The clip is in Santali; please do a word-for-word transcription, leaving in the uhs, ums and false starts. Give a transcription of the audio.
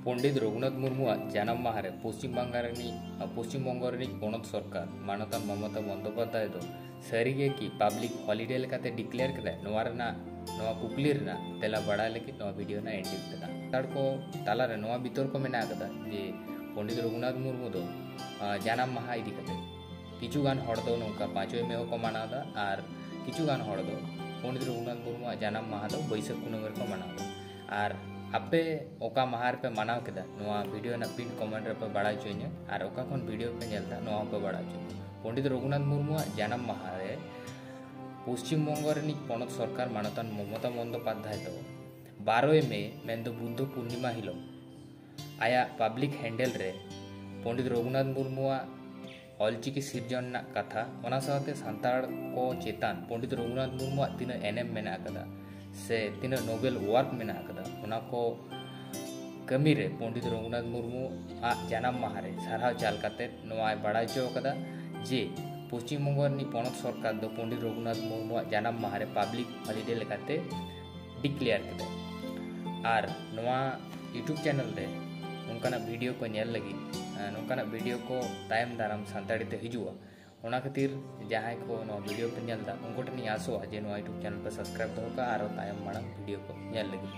ᱯᱚᱱᱰᱤᱛ ᱨᱚᱜᱷᱩᱱᱟᱛᱷ ᱢᱩᱨᱢᱩᱣᱟᱜ ᱡᱟᱱᱟᱢ ᱢᱟᱦᱟ ᱨᱮ ᱯᱚᱥᱪᱤᱢ ᱵᱟᱝᱜᱟᱞ ᱨᱤᱱᱤᱡ, ᱯᱚᱥᱪᱤᱢ ᱵᱚᱝᱜᱚ ᱨᱤᱱᱤᱡ ᱯᱚᱱᱚᱛ ᱥᱚᱨᱠᱟᱨ ᱢᱟᱱᱚᱛᱟᱱ ᱢᱚᱢᱚᱛᱟ ᱵᱚᱱᱫᱳᱯᱟᱫᱽᱫᱷᱟᱭ ᱫᱚ ᱥᱟᱹᱨᱤ ᱜᱮ ᱠᱤ ᱯᱟᱵᱽᱞᱤᱠ ᱦᱚᱞᱤᱰᱮ ᱞᱮᱠᱟᱛᱮ ᱰᱤᱠᱞᱮᱭᱟᱨ ᱠᱮᱫᱟᱭ? ᱱᱚᱣᱟ ᱨᱮᱱᱟᱜ, ᱱᱚᱣᱟ ᱠᱩᱠᱞᱤ ᱨᱮᱱᱟᱜ ᱛᱮᱞᱟ ᱵᱟᱲᱟᱭ ᱞᱟᱹᱜᱤᱫ ᱱᱚᱣᱟ ᱵᱷᱤᱰᱤᱭᱳ ᱨᱮᱱᱟᱜ ᱮᱱᱰᱤᱝ ᱠᱮᱫᱟ᱾ ᱥᱟᱱᱛᱟᱲ ᱠᱚ ᱛᱟᱞᱟᱨᱮ ᱱᱚᱣᱟ ᱵᱤᱛᱚᱨᱠᱚ ᱢᱮᱱᱟᱜ ᱟᱠᱟᱫᱟ ᱡᱮ ᱯᱚᱱᱰᱤᱛ ᱨᱚᱜᱷᱩᱱᱟᱛᱷ ᱢᱩᱨᱢᱩ ᱫᱚ, ᱟ, ᱡᱟᱱᱟᱢ ᱢᱟᱦᱟ ᱤᱫᱤ ᱠᱟᱛᱮ ᱠᱤᱪᱷᱩ ᱜᱟᱱ ᱦᱚᱲ ᱫᱚ ᱱᱚᱝᱠᱟ ᱯᱟᱸᱪᱚᱭ ᱢᱮ ᱦᱚᱸᱠᱚ ᱢᱟᱱᱟᱣ ᱮᱫᱟ, ᱟᱨ ᱠᱤᱪᱷᱩ ᱜᱟᱱ ᱦᱚᱲ ᱫᱚ ᱯᱚᱱᱰᱤᱛ ᱨᱚᱜᱷᱩᱱᱟᱛᱷ ᱢᱩᱨᱢᱩᱣᱟᱜ ᱡᱟᱱᱟᱢ ᱢᱟᱦᱟ ᱫᱚ ᱵᱟᱹᱭᱥᱟᱹᱠᱷ ᱠᱩᱱᱟᱹᱢᱤ ᱨᱮᱠᱚ ᱢᱟᱱᱟᱣ ᱮᱫᱟ᱾ ᱟᱨ ᱟᱯᱮ ᱚᱠᱟ ᱢᱟᱦᱟ ᱨᱮᱯᱮ ᱢᱟᱱᱟᱣ ᱠᱮᱫᱟ, ᱱᱚᱣᱟ ᱵᱷᱤᱰᱤᱭᱳ ᱨᱮᱱᱟᱜ ᱯᱤᱱ ᱠᱚᱢᱮᱱᱴ ᱨᱮᱯᱮ ᱵᱟᱲᱟᱭ ᱦᱚᱪᱚᱧᱟ, ᱟᱨ ᱚᱠᱟ ᱠᱷᱚᱱ ᱵᱷᱤᱰᱤᱭᱳ ᱯᱮ ᱧᱮᱞ ᱮᱫᱟ, ᱱᱚᱣᱟ ᱦᱚᱸᱯᱮ ᱵᱟᱲᱟᱭ ᱦᱚᱪᱚᱧᱟ᱾ ᱯᱚᱱᱰᱤᱛ ᱨᱚᱜᱷᱩᱱᱟᱛᱷ ᱢᱩᱨᱢᱩᱣᱟᱜ ᱡᱟᱱᱟᱢ ᱢᱟᱦᱟ ᱨᱮ ᱯᱚᱥᱪᱤᱢ ᱵᱚᱝᱜᱚ ᱨᱤᱱᱤᱡ ᱯᱚᱱᱚᱛ ᱥᱚᱨᱠᱟᱨ ᱢᱟᱱᱚᱛᱟᱱ ᱢᱚᱢᱚᱛᱟ ᱵᱚᱱᱫᱳᱯᱟᱫᱽᱫᱷᱟᱭ ᱫᱚ ᱵᱟᱨᱚᱭ ᱢᱮ, ᱢᱮᱱᱫᱚ ᱵᱩᱫᱽᱫᱷᱚ ᱯᱩᱨᱱᱤᱢᱟ ᱦᱤᱞᱳᱜ, ᱟᱭᱟᱜ ᱯᱟᱵᱽᱞᱤᱠ ᱦᱮᱱᱰᱮᱞ ᱨᱮ ᱯᱚᱱᱰᱤᱛ ᱨᱚᱜᱷᱩᱱᱟᱛᱷ ᱢᱩᱨᱢᱩᱣᱟᱜ ᱚᱞᱪᱤᱠᱤ ᱥᱤᱨᱡᱚᱱ ᱨᱮᱱᱟᱜ ᱠᱟᱛᱷᱟ, ᱚᱱᱟ ᱥᱟᱶᱛᱮ ᱥᱟᱱᱛᱟᱲ ᱠᱚ ᱪᱮᱛᱟᱱ ᱯᱚᱱᱰᱤᱛ ᱨᱚᱜᱷᱩᱱᱟᱛᱷ ᱢᱩᱨᱢᱩᱣᱟᱜ ᱛᱤᱱᱟᱹᱜ ᱮᱱᱮᱢ ᱢᱮᱱᱟᱜ ᱟᱠᱟᱫᱟ ᱥᱮ ᱛᱤᱱᱟᱹᱜ ᱱᱳᱵᱮᱞ ᱣᱟᱨᱠ ᱢᱮᱱᱟᱜ ᱟᱠᱟᱫᱟ, ᱚᱱᱟ ᱠᱚ ᱠᱟᱹᱢᱤ ᱨᱮ ᱯᱚᱱᱰᱤᱛ ᱨᱚᱜᱷᱩᱱᱟᱛᱷ ᱢᱩᱨᱢᱩᱣᱟᱜ ᱡᱟᱱᱟᱢ ᱢᱟᱦᱟ ᱨᱮ ᱥᱟᱨᱦᱟᱣ ᱪᱟᱞ ᱠᱟᱛᱮ ᱱᱚᱣᱟᱭ ᱵᱟᱲᱟᱭ ᱦᱚᱪᱚ ᱟᱠᱟᱫᱟ ᱡᱮ ᱯᱚᱥᱪᱤᱢ ᱵᱚᱝᱜᱚ ᱨᱤᱱᱤᱡ ᱯᱚᱱᱚᱛ ᱥᱚᱨᱠᱟᱨ ᱫᱚ ᱯᱚᱱᱰᱤᱛ ᱨᱚᱜᱷᱩᱱᱟᱛᱷ ᱢᱩᱨᱢᱩᱣᱟᱜ ᱡᱟᱱᱟᱢ ᱢᱟᱦᱟ ᱨᱮ ᱯᱟᱵᱽᱞᱤᱠ ᱦᱚᱞᱤᱰᱮ ᱞᱮᱠᱟᱛᱮ ᱰᱤᱠᱞᱮᱭᱟᱨ ᱠᱮᱫᱟ᱾ ᱟᱨ ᱱᱚᱣᱟ YouTube ᱪᱮᱱᱮᱞ ᱨᱮ ᱱᱚᱝᱠᱟᱱᱟᱜ ᱵᱷᱤᱰᱤᱭᱳ ᱠᱚ ᱧᱮᱞ ᱞᱟᱹᱜᱤᱫ, ᱟᱨ ᱱᱚᱝᱠᱟᱱᱟᱜ ᱵᱷᱤᱰᱤᱭᱳ ᱠᱚ ᱛᱟᱭᱚᱢ ᱫᱟᱨᱟᱢ ᱥᱟᱱᱛᱟᱲᱤ ᱛᱮ ᱦᱤᱡᱩᱜᱼᱟ᱾ ᱚᱱᱟ ᱠᱷᱟᱹᱛᱤᱨ ᱡᱟᱦᱟᱸᱭ ᱠᱚ ᱱᱚᱣᱟ ᱵᱷᱤᱰᱤᱭᱳ ᱯᱮ ᱧᱮᱞ ᱮᱫᱟ, ᱩᱱᱠᱩ ᱴᱷᱮᱱᱤᱧ ᱟᱥᱚᱜᱼᱟ ᱡᱮ ᱱᱚᱣᱟ YouTube ᱪᱮᱱᱮᱞ ᱯᱮ ᱥᱟᱵᱥᱠᱨᱟᱭᱤᱵ ᱫᱚᱦᱚ ᱠᱟᱜᱼᱟ ᱟᱨ ᱛᱟᱭᱚᱢ ᱢᱟᱲᱟᱝ ᱵᱷᱤᱰᱤᱭᱳ ᱠᱚ ᱧᱮᱞ ᱞᱟᱹᱜᱤᱫ᱾